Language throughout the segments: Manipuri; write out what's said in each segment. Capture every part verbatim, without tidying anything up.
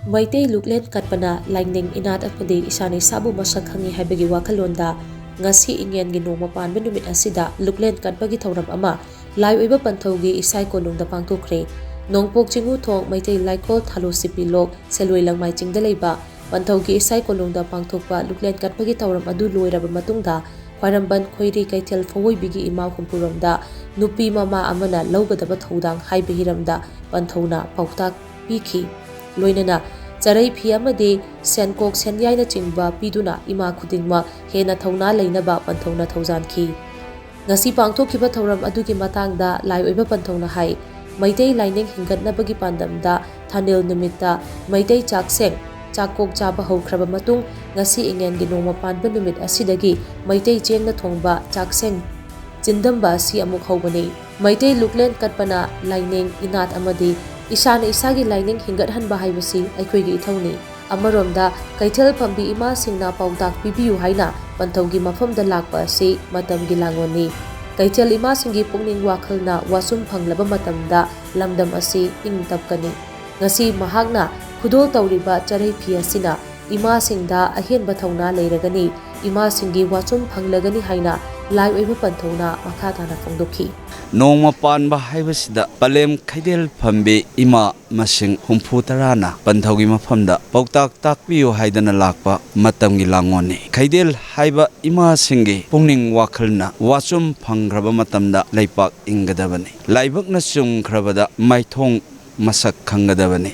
ꯃꯩꯇꯩ ꯂꯨꯞꯂꯦꯟ ꯀꯠꯄꯅ ꯂꯥꯏꯅꯤꯡ ꯏꯅꯥꯠ ꯑꯃꯗꯤ ꯏꯁꯥꯅ ꯏꯁꯥꯕꯨ ꯃꯁꯛ ꯈꯪꯉꯤ ꯍꯥꯏꯕꯒꯤ ꯋꯥꯈꯜꯂꯣꯟꯗ ꯉꯁꯤ ꯏꯉꯦꯟꯒꯤ ꯅꯣꯡꯃ ꯄꯥꯟꯕ ꯅꯨꯃꯤꯠ ꯑꯁꯤꯗ ꯂꯨꯞꯂꯦꯟ ꯀꯠꯄꯒꯤ ꯊꯧꯔꯝ ꯑꯃ ꯂꯥꯏ ꯑꯣꯏꯕ ꯄꯟꯊꯧꯒꯤ ꯏꯁꯥꯏ ꯀꯣꯅꯨꯡꯗ ꯄꯥꯡꯊꯣꯛꯈ꯭ꯔꯦ꯫ ꯅꯣꯡꯄꯣꯛ ꯆꯤꯡꯉꯨꯊꯣꯡ ꯃꯩꯇꯩ ꯂꯥꯏꯀꯣꯜ ꯊꯥꯂꯣ ꯁꯤꯄꯤ ꯂꯣꯛ ꯁꯦꯂꯣꯏ ꯂꯪꯃꯥꯏ ꯆꯤꯡꯗ ꯂꯩꯕ ꯄꯟꯊꯧꯒꯤ ꯏꯁꯥꯏ ꯀꯣꯅꯨꯡꯗ ꯄꯥꯡꯊꯣꯛꯄ ꯂꯨꯞꯂꯦꯟ ꯀꯠꯄꯒꯤ ꯊꯧꯔꯝ ꯑꯗꯨ ꯂꯣꯏꯔꯕ ꯃꯇꯨꯡꯗ ꯈ꯭ꯋꯥꯏꯔꯝꯕꯟ ꯈꯣꯏꯔꯤ ꯀꯩꯊꯦꯜ ꯐꯧꯑꯣꯏꯕꯤꯒꯤ ꯏꯃꯥ ꯍꯨꯝꯐꯨꯔꯣꯝꯗ ꯅꯨꯄꯤ ꯃꯃꯥ ꯑꯃꯅ ꯂꯧꯒꯗꯕ ꯊꯧꯗꯥꯡ ꯍꯥꯏꯕ ꯍꯤꯔꯝꯗ ꯄꯟꯊꯧꯅ ꯄꯥꯎꯇꯥꯛ ꯄꯤꯈꯤ꯫ ꯂꯣꯏꯅꯅ ꯆꯔꯩ ꯐꯤ ꯑꯃꯗꯤ ꯁꯦꯟꯀꯣꯛ ꯁꯦꯟꯌꯥꯏꯅꯆꯤꯡꯕ ꯄꯤꯗꯨꯅ ꯏꯃꯥ ꯈꯨꯗꯤꯡꯃꯛ ꯍꯦꯟꯅ ꯊꯧꯅꯥ ꯂꯩꯅꯕ ꯄꯟꯊꯧꯅ ꯊꯧꯖꯥꯟꯈꯤ꯫ ꯉꯁꯤ ꯄꯥꯡꯊꯣꯛꯈꯤꯕ ꯊꯧꯔꯝ ꯑꯗꯨꯒꯤ ꯃꯇꯥꯡꯗ ꯂꯥꯏ ꯑꯣꯏꯕ ꯄꯟꯊꯧꯅ ꯍꯥꯏ, ꯃꯩꯇꯩ ꯂꯥꯏꯅꯤꯡ ꯍꯤꯡꯒꯠꯅꯕꯒꯤ ꯄꯥꯟꯗꯝꯗ ꯊꯥꯅꯤꯜ ꯅꯨꯃꯤꯠꯇ ꯃꯩꯇꯩ ꯆꯥꯛꯁꯦꯡ ꯆꯥꯛꯀꯣꯛ ꯆꯥꯕ ꯍꯧꯈ꯭ꯔꯕ ꯃꯇꯨꯡ, ꯉꯁꯤ ꯏꯉꯦꯟꯒꯤ ꯅꯣꯡꯃ ꯄꯥꯟꯕ ꯅꯨꯃꯤꯠ ꯑꯁꯤꯗꯒꯤ ꯃꯩꯇꯩ ꯆꯦꯡꯅ ꯊꯣꯡꯕ ꯆꯥꯛꯁꯦꯡ ꯆꯤꯟꯗꯝꯕ ꯑꯁꯤ ꯑꯃꯨꯛ ꯍꯧꯕꯅꯤ꯫ ꯃꯩꯇꯩ ꯂꯨꯞꯂꯦꯟ ꯀꯠꯄꯅ ꯂꯥꯏꯅꯤꯡ ꯏꯅꯥꯠ ꯑꯃꯗꯤ ꯏꯁꯥꯅ ꯏꯁꯥꯒꯤ ꯂꯥꯏꯅꯤꯡ ꯍꯤꯡꯒꯠꯍꯟꯕ ꯍꯥꯏꯕꯁꯤ ꯑꯩꯈꯣꯏꯒꯤ ꯏꯊꯧꯅꯤ꯫ ꯑꯃꯔꯣꯝꯗ ꯀꯩꯊꯦꯜ ꯐꯝꯕꯤ ꯏꯃꯥꯁꯤꯡꯅ ꯄꯥꯎꯇꯥꯛ ꯄꯤꯕꯤꯌꯨ ꯍꯥꯏꯅ ꯄꯟꯊꯧꯒꯤ ꯃꯐꯝꯗ ꯂꯥꯛꯄ ꯑꯁꯤ ꯃꯇꯝꯒꯤ ꯂꯥꯡꯑꯣꯟꯅꯤ꯫ ꯀꯩꯊꯦꯜ ꯏꯃꯥꯁꯤꯡꯒꯤ ꯄꯨꯛꯅꯤꯡ ꯋꯥꯈꯜꯅ ꯋꯥꯆꯨꯝ ꯐꯪꯂꯕ ꯃꯇꯝꯗ ꯂꯝꯗꯝ ꯑꯁꯤ ꯏꯪ ꯇꯞꯀꯅꯤ꯫ ꯉꯁꯤ ꯃꯍꯥꯛꯅ ꯈꯨꯗꯣꯜ ꯇꯧꯔꯤꯕ ꯆꯔꯩ ꯐꯤ ꯑꯁꯤꯅ ꯏꯃꯥꯁꯤꯡꯗ ꯑꯍꯦꯟꯕ ꯊꯧꯅꯥ ꯂꯩꯔꯒꯅꯤ꯫ ꯏꯃꯥꯁꯤꯡꯒꯤ ꯋꯥꯆꯨꯝ ꯐꯪꯂꯒꯅꯤ ꯍꯥꯏꯅ ꯂꯥꯏ ꯑꯣꯏꯕ ꯄꯟꯊꯧꯅ ꯃꯈꯥ ꯇꯥꯅ ꯐꯣꯡꯗꯣꯛꯈꯤ꯫ ꯅꯣꯡꯃ ꯄꯥꯟꯕ ꯍꯥꯏꯕꯁꯤꯗ ꯄꯂꯦꯝ ꯈꯩꯗꯦꯜ ꯐꯝꯕꯤ ꯏꯃꯥ ꯃꯁꯤꯡ ꯍꯨꯝꯐꯨ ꯇꯔꯥꯅ ꯄꯟꯊꯧꯒꯤ ꯃꯐꯝꯗ ꯄꯥꯎꯇꯥꯛ ꯇꯥꯛꯄꯤꯌꯨ ꯍꯥꯏꯗꯅ ꯂꯥꯛꯄ ꯃꯇꯝꯒꯤ ꯂꯥꯡꯑꯣꯟꯅꯤ꯫ ꯈꯩꯗꯦꯜ ꯍꯥꯏꯕ ꯏꯃꯥꯁꯤꯡꯒꯤ ꯄꯨꯛꯅꯤꯡ ꯋꯥꯈꯜꯅ ꯋꯥꯆꯨꯝ ꯐꯪꯈ꯭ꯔꯕ ꯃꯇꯝꯗ ꯂꯩꯄꯥꯛ ꯏꯪꯒꯗꯕꯅꯤ꯫ ꯂꯥꯏꯕꯛꯅ ꯆꯨꯝꯈ꯭ꯔꯕꯗ ꯃꯥꯏꯊꯣꯡ ꯃꯁꯛ ꯈꯪꯒꯗꯕꯅꯤ꯫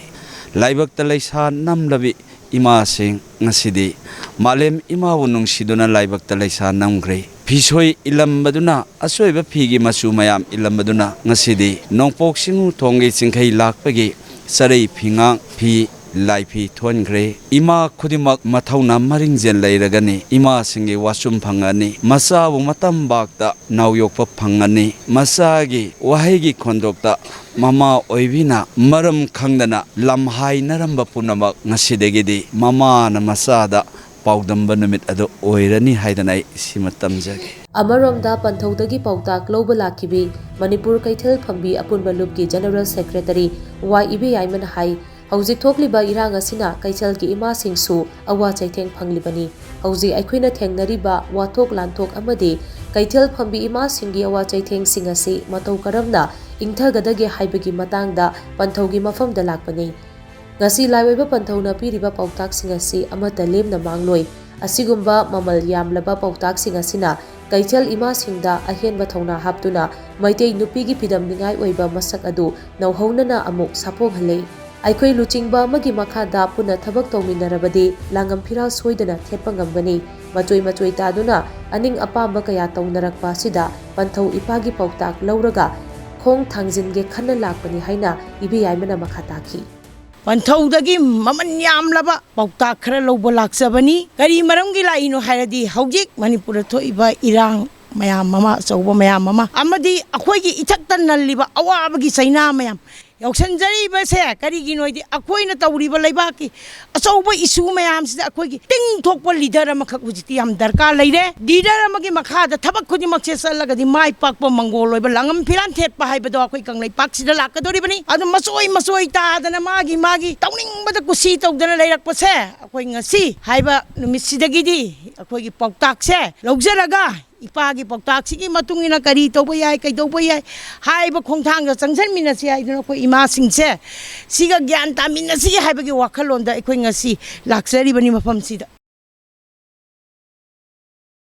ꯂꯥꯏꯕꯛꯇ ꯂꯩꯁꯥ ꯅꯝꯂꯕꯤ ꯏꯃꯥꯁꯤꯡ ꯉꯁꯤꯗꯤ ꯃꯥꯂꯦꯝ ꯏꯃꯥꯕꯨ ꯅꯨꯡꯁꯤꯗꯨꯅ ꯂꯥꯏꯕꯛꯇ ꯂꯩꯁꯥ ꯅꯝꯈ꯭ꯔꯦ꯫ ꯐꯤꯁꯣꯏ ꯏꯜꯂꯝꯕꯗꯨꯅ, ꯑꯁꯣꯏꯕ ꯐꯤꯒꯤ ꯃꯆꯨ ꯃꯌꯥꯝ ꯏꯜꯂꯝꯕꯗꯨꯅ ꯉꯁꯤꯗꯤ ꯅꯣꯡꯄꯣꯛ ꯆꯤꯡꯉꯨ ꯊꯣꯡꯒꯤ ꯆꯤꯡꯈꯩ ꯂꯥꯛꯄꯒꯤ ꯆꯔꯩ ꯐꯤꯉꯥꯡ ꯐꯤ ꯂꯥꯏꯐꯤ ꯊꯣꯟꯈ꯭ꯔꯦ꯫ ꯏꯃꯥ ꯈꯨꯗꯤꯡꯃꯛ ꯃꯊꯧꯅꯥ ꯃꯔꯤꯡꯖꯦꯜ ꯂꯩꯔꯒꯅꯤ꯫ ꯏꯃꯥꯁꯤꯡꯒꯤ ꯋꯥꯆꯨꯝ ꯐꯪꯉꯅꯤ꯫ ꯃꯆꯥꯕꯨ ꯃꯇꯝ ꯕꯥꯛꯇ ꯅꯥꯎ ꯌꯣꯛꯄ ꯐꯪꯉꯅꯤ꯫ ꯃꯆꯥꯒꯤ ꯋꯥꯍꯩꯒꯤ ꯈꯣꯟꯊꯣꯛꯇ ꯃꯃꯥ ꯑꯣꯏꯕꯤꯅ ꯃꯔꯝ ꯈꯪꯗꯅ ꯂꯝꯍꯥꯏꯅꯔꯝꯕ ꯄꯨꯝꯅꯃꯛ ꯉꯁꯤꯗꯒꯤꯗꯤ ꯃꯃꯥꯅ ꯃꯆꯥꯗ ꯄꯥꯎꯗꯝꯕ ꯅꯨꯃꯤꯠ ꯑꯗꯨ ꯑꯣꯏꯔꯅꯤ ꯍꯥꯏꯗꯅ ꯑꯩ ꯁꯤꯃ ꯇꯝꯖꯒꯦ꯫ ꯑꯃꯔꯣꯝꯗ ꯄꯟꯊꯧꯗꯒꯤ ꯄꯥꯎꯇꯥꯛ ꯂꯧꯕ ꯂꯥꯛꯈꯤꯕꯤ ꯃꯅꯤꯄꯨꯔ ꯀꯩꯊꯦꯜ ꯐꯝꯕꯤ ꯑꯄꯨꯟꯕ ꯂꯨꯞꯀꯤ ꯖꯦꯅꯔꯦꯜ ꯁꯦꯀ꯭ꯔꯦꯇꯔꯤ ꯋꯥꯏ ꯏꯕꯦꯌꯥꯏꯃꯅ ꯍꯥꯏ, ꯍꯧꯖꯤꯛ ꯊꯣꯛꯂꯤꯕ ꯏꯔꯥꯡ ꯑꯁꯤꯅ ꯀꯩꯊꯦꯜꯒꯤ ꯏꯃꯥꯁꯤꯡꯁꯨ ꯑꯋꯥ ꯆꯩꯊꯦꯡ ꯐꯪꯂꯤꯕꯅꯤ꯫ ꯍꯧꯖꯤꯛ ꯑꯩꯈꯣꯏꯅ ꯊꯦꯡꯅꯔꯤꯕ ꯋꯥꯊꯣꯛ ꯂꯥꯟꯊꯣꯛ ꯑꯃꯗꯤ ꯀꯩꯊꯦꯜ ꯐꯝꯕꯤ ꯏꯃꯥꯁꯤꯡꯒꯤ ꯑꯋꯥ ꯆꯩꯊꯦꯡꯁꯤꯡ ꯑꯁꯤ ꯃꯇꯧ ꯀꯔꯝꯅ ꯏꯪꯊꯒꯗꯒꯦ ꯍꯥꯏꯕꯒꯤ ꯃꯇꯥꯡꯗ ꯄꯟꯊꯧꯒꯤ ꯃꯐꯝꯗ ꯂꯥꯛꯄꯅꯤ꯫ ꯉꯁꯤ ꯂꯥꯏꯑꯣꯏꯕ ꯄꯟꯊꯧꯅ ꯄꯤꯔꯤꯕ ꯄꯥꯎꯇꯥꯛꯁꯤꯡ ꯑꯁꯤ ꯑꯃꯠꯇ ꯂꯦꯝꯅ ꯃꯥꯡꯂꯣꯏ꯫ ꯑꯁꯤꯒꯨꯝꯕ ꯃꯃꯜ ꯌꯥꯝꯂꯕ ꯄꯥꯎꯇꯥꯛꯁꯤꯡ ꯑꯁꯤꯅ ꯀꯩꯊꯦꯜ ꯏꯃꯥꯁꯤꯡꯗ ꯑꯍꯦꯟꯕ ꯊꯧꯅꯥ ꯍꯥꯞꯇꯨꯅ ꯃꯩꯇꯩ ꯅꯨꯄꯤꯒꯤ ꯐꯤꯗꯝꯅꯤꯉꯥꯏ ꯑꯣꯏꯕ ꯃꯁꯛ ꯑꯗꯨ ꯅꯧꯍꯧꯅꯅ ꯑꯃꯨꯛ ꯁꯥꯐꯣꯡꯍꯜꯂꯦ꯫ ꯑꯩꯈꯣꯏ ꯂꯨꯆꯤꯡꯕ ꯑꯃꯒꯤ ꯃꯈꯥꯗ ꯄꯨꯟꯅ ꯊꯕꯛ ꯇꯧꯃꯤꯟꯅꯔꯕꯗꯤ ꯂꯥꯡꯉꯝ ꯐꯤꯔꯥꯜ ꯁꯣꯏꯗꯅ ꯊꯦꯠꯄ ꯉꯝꯒꯅꯤ꯫ ꯃꯆꯣꯏ ꯃꯆꯣꯏ ꯇꯥꯗꯨꯅ ꯑꯅꯤꯡ ꯑꯄꯥꯝꯕ ꯀꯌꯥ ꯇꯧꯅꯔꯛꯄ ꯑꯁꯤꯗ ꯄꯟꯊꯧ ꯏꯄꯥꯒꯤ ꯄꯥꯎꯇꯥꯛ ꯂꯧꯔꯒ ꯈꯣꯡ ꯊꯥꯡꯖꯤꯟꯒꯦ ꯈꯟꯅ ꯂꯥꯛꯄꯅꯤ ꯍꯥꯏꯅ ꯏꯕꯦꯌꯥꯏꯃꯅ ꯃꯈꯥ ꯇꯥꯈꯤ꯫ ꯄꯟꯊꯧꯗꯒꯤ ꯃꯃꯜ ꯌꯥꯝꯂꯕ ꯄꯥꯎꯇꯥꯛ ꯈꯔ ꯂꯧꯕ ꯂꯥꯛꯆꯕꯅꯤ꯫ ꯀꯔꯤ ꯃꯔꯝꯒꯤ ꯂꯥꯛꯏꯅꯣ ꯍꯥꯏꯔꯗꯤ, ꯍꯧꯖꯤꯛ ꯃꯅꯤꯄꯨꯔꯗ ꯊꯣꯛꯏꯕ ꯏꯔꯥꯡ ꯃꯌꯥꯝ ꯑꯃ, ꯑꯆꯧꯕ ꯃꯌꯥꯝ ꯑꯃ, ꯑꯃꯗꯤ ꯑꯩꯈꯣꯏꯒꯤ ꯏꯊꯛꯇ ꯅꯜꯂꯤꯕ ꯑꯋꯥꯕꯒꯤ ꯆꯩꯅꯥ ꯃꯌꯥꯝ ꯌꯥꯎꯁꯟꯖꯔꯤꯕꯁꯦ ꯀꯔꯤꯒꯤꯅꯣ ꯍꯥꯏꯗꯤ, ꯑꯩꯈꯣꯏꯅ ꯇꯧꯔꯤꯕ ꯂꯩꯕꯥꯛꯀꯤ ꯑꯆꯧꯕ ꯏꯁꯨ ꯃꯌꯥꯝꯁꯤꯗ ꯑꯩꯈꯣꯏꯒꯤ ꯇꯤꯡ ꯊꯣꯛꯄ ꯂꯤꯗꯔ ꯑꯃꯈꯛ ꯍꯧꯖꯤꯛꯇꯤ ꯌꯥꯝ ꯗꯔꯀꯥꯔ ꯂꯩꯔꯦ꯫ ꯂꯤꯗꯔ ꯑꯃꯒꯤ ꯃꯈꯥꯗ ꯊꯕꯛ ꯈꯨꯗꯤꯡꯃꯛꯁꯦ ꯆꯠꯂꯒꯗꯤ ꯃꯥꯏ ꯄꯥꯛꯄ, ꯃꯪꯒꯣꯜ ꯑꯣꯏꯕ, ꯂꯥꯡꯉꯝ ꯐꯤꯔꯥꯟ ꯊꯦꯠꯄ ꯍꯥꯏꯕꯗꯣ ꯑꯩꯈꯣꯏ ꯀꯪꯂꯩꯄꯥꯛꯁꯤꯗ ꯂꯥꯛꯀꯗꯧꯔꯤꯕꯅꯤ꯫ ꯑꯗꯨ ꯃꯆꯣꯏ ꯃꯆꯣꯏ ꯇꯥꯗꯅ ꯃꯥꯒꯤ ꯃꯥꯒꯤ ꯇꯧꯅꯤꯡꯕꯗ ꯀꯨꯁꯤ ꯇꯧꯗꯅ ꯂꯩꯔꯛꯄꯁꯦ, ꯑꯩꯈꯣꯏ ꯉꯁꯤ ꯍꯥꯏꯕ ꯅꯨꯃꯤꯠꯁꯤꯗꯒꯤꯗꯤ ꯑꯩꯈꯣꯏꯒꯤ ꯄꯥꯎꯇꯥꯛꯁꯦ ꯂꯧꯖꯔꯒ, ꯏꯄꯥꯒꯤ ꯄꯥꯎꯇꯥꯛꯁꯤꯒꯤ ꯃꯇꯨꯡ ꯏꯟꯅ ꯀꯔꯤ ꯇꯧꯕ ꯌꯥꯏ, ꯀꯩꯗꯧꯕ ꯌꯥꯏ ꯍꯥꯏꯕ ꯈꯣꯡꯊꯥꯡꯗ ꯆꯪꯁꯤꯟꯃꯤꯟꯅꯁꯤ ꯍꯥꯏꯗꯨꯅ ꯑꯩꯈꯣꯏ ꯏꯃꯥꯁꯤꯡꯁꯦ ꯁꯤꯒ ꯒ꯭ꯌꯥꯟ ꯇꯥꯃꯤꯟꯅꯁꯤ ꯍꯥꯏꯕꯒꯤ ꯋꯥꯈꯜꯂꯣꯟꯗ ꯑꯩꯈꯣꯏ ꯉꯁꯤ ꯂꯥꯛꯆꯔꯤꯕꯅꯤ ꯃꯐꯝꯁꯤꯗ꯫